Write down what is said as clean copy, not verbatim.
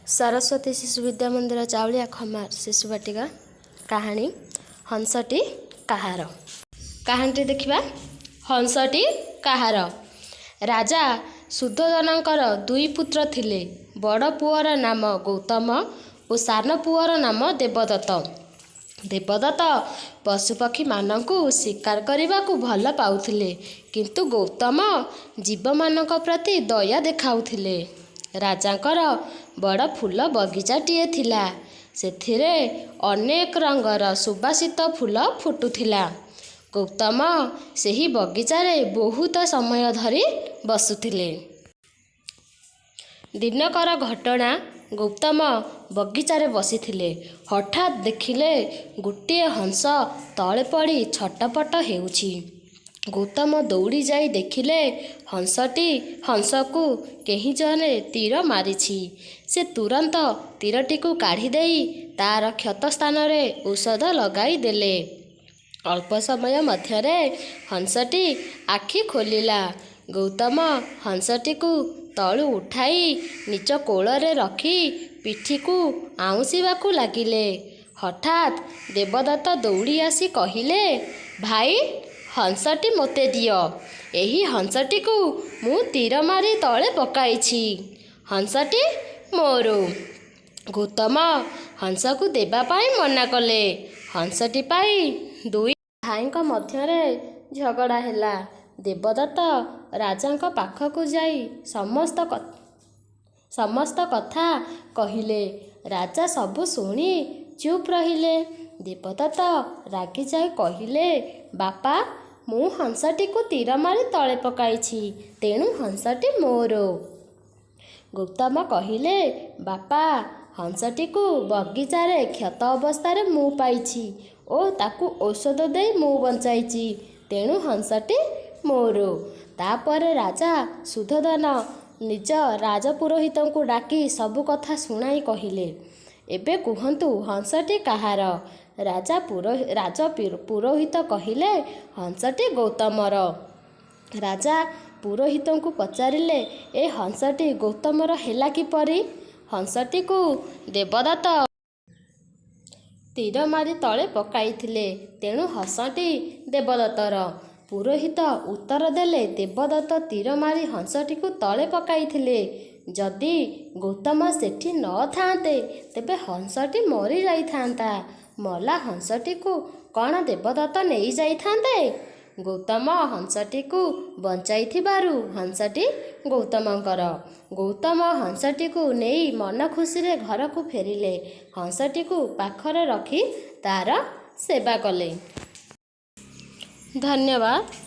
ସରସ୍ୱତୀ ଶିଶୁ ବିଦ୍ୟା ମନ୍ଦିର, ଚାଉଳିଆ ଖମାର, ଶିଶୁ ବାଟିକା। କାହାଣୀ "ହଂସଟି କାହାର"। କାହାଣୀଟି ଦେଖିବା, "ହଂସଟି କାହାର"। ରାଜା ଶୁଦ୍ଧୋଦନଙ୍କର ଦୁଇ ପୁତ୍ର ଥିଲେ। ବଡ଼ ପୁଅର ନାମ ଗୌତମ ଓ ସାନ ପୁଅର ନାମ ଦେବଦତ୍ତ। ଦେବଦତ୍ତ ପଶୁପକ୍ଷୀମାନଙ୍କୁ ଶିକାର କରିବାକୁ ଭଲ ପାଉଥିଲେ, କିନ୍ତୁ ଗୌତମ ଜୀବମାନଙ୍କ ପ୍ରତି ଦୟା ଦେଖାଉଥିଲେ। ରାଜାଙ୍କର ବଡ଼ ଫୁଲ ବଗିଚାଟିଏ ଥିଲା। ସେଥିରେ ଅନେକ ରଙ୍ଗର ସୁବାସିତ ଫୁଲ ଫୁଟୁଥିଲା। ଗୌତମ ସେହି ବଗିଚାରେ ବହୁତ ସମୟ ଧରି ବସୁଥିଲେ। ଦିନକର ଘଟଣା। ଗୌତମ ବଗିଚାରେ ବସିଥିଲେ। ହଠାତ୍ ଦେଖିଲେ, ଗୋଟିଏ ହଂସ ତଳେ ପଡ଼ି ଛଟପଟ ହେଉଛି। ଗୌତମ ଦୌଡ଼ି ଯାଇ ଦେଖିଲେ, ହଂସକୁ କେହି ଜଣେ ତୀର ମାରିଛି। ସେ ତୁରନ୍ତ ତୀରଟିକୁ କାଢ଼ିଦେଇ ତା'ର କ୍ଷତ ସ୍ଥାନରେ ଔଷଧ ଲଗାଇ ଦେଲେ। ଅଳ୍ପ ସମୟ ମଧ୍ୟରେ ହଂସଟି ଆଖି ଖୋଲିଲା। ଗୌତମ ହଂସଟିକୁ ତଳୁ ଉଠାଇ ନିଜ କୋଳରେ ରଖି ପିଠିକୁ ଆଉଁସିବାକୁ ଲାଗିଲେ। ହଠାତ୍ ଦେବଦତ୍ତ ଦୌଡ଼ି ଆସି କହିଲେ, "ଭାଇ, ହଂସଟି ମୋତେ ଦିଅ। ଏହି ହଂସଟିକୁ ମୁଁ ତୀର ମାରି ତଳେ ପକାଇଛି। ହଂସଟି ମୋର।" ଗୌତମ ହଂସକୁ ଦେବା ପାଇଁ ମନା କଲେ। ହଂସଟି ପାଇଁ ଦୁଇ ଭାଇଙ୍କ ମଧ୍ୟରେ ଝଗଡ଼ା ହେଲା। ଦେବଦତ୍ତ ରାଜାଙ୍କ ପାଖକୁ ଯାଇ ସମସ୍ତ କଥା କହିଲେ। ରାଜା ସବୁ ଶୁଣି ଚୁପ୍ ରହିଲେ। ଦେବଦତ୍ତ ରାଗିଯାଇ କହିଲେ, "ବାପା, ମୁଁ ହଂସଟିକୁ ତୀର ମାରି ତଳେ ପକାଇଛି, ତେଣୁ ହଂସଟି ମୋର।" ଗୌତମ କହିଲେ, "ବାପା, ହଂସଟିକୁ ବଗିଚାରେ କ୍ଷତ ଅବସ୍ଥାରେ ମୁଁ ପାଇଛି ଓ ତାକୁ ଔଷଧ ଦେଇ ମୁଁ ବଞ୍ଚାଇଛି, ତେଣୁ ହଂସଟି ମୋର।" ତା'ପରେ ରାଜା ଶୁଦ୍ଧୋଦନ ନିଜ ରାଜପୁରୋହିତଙ୍କୁ ଡାକି ସବୁ କଥା ଶୁଣାଇ କହିଲେ, "ଏବେ କୁହନ୍ତୁ, ହଂସଟି କାହାର?" ରାଜ ପୁରୋହିତ କହିଲେ, "ହଂସଟି ଗୌତମର।" ରାଜା ପୁରୋହିତଙ୍କୁ ପଚାରିଲେ, "ଏ ହଂସଟି ଗୌତମର ହେଲା କିପରି? ହଂସଟିକୁ ଦେବଦତ୍ତ ତୀର ମାରି ତଳେ ପକାଇଥିଲେ, ତେଣୁ ହଂସଟି ଦେବଦତ୍ତର।" ପୁରୋହିତ ଉତ୍ତର ଦେଲେ, "ଦେବଦତ୍ତ ତୀର ମାରି ହଂସଟିକୁ ତଳେ ପକାଇଥିଲେ। ଯଦି ଗୌତମ ସେଠି ନ ଥାଆନ୍ତେ, ତେବେ ହଂସଟି ମରିଯାଇଥାନ୍ତା। ମଲା ହଂସଟିକୁ କ'ଣ ଦେବଦତ୍ତ ନେଇଯାଇଥାନ୍ତେ? ଗୌତମ ହଂସଟିକୁ ବଞ୍ଚାଇଥିବାରୁ ହଂସଟି ଗୌତମଙ୍କର।" ଗୌତମ ହଂସଟିକୁ ନେଇ ମନ ଖୁସିରେ ଘରକୁ ଫେରିଲେ। ହଂସଟିକୁ ପାଖରେ ରଖି ତା'ର ସେବା କଲେ। ଧନ୍ୟବାଦ।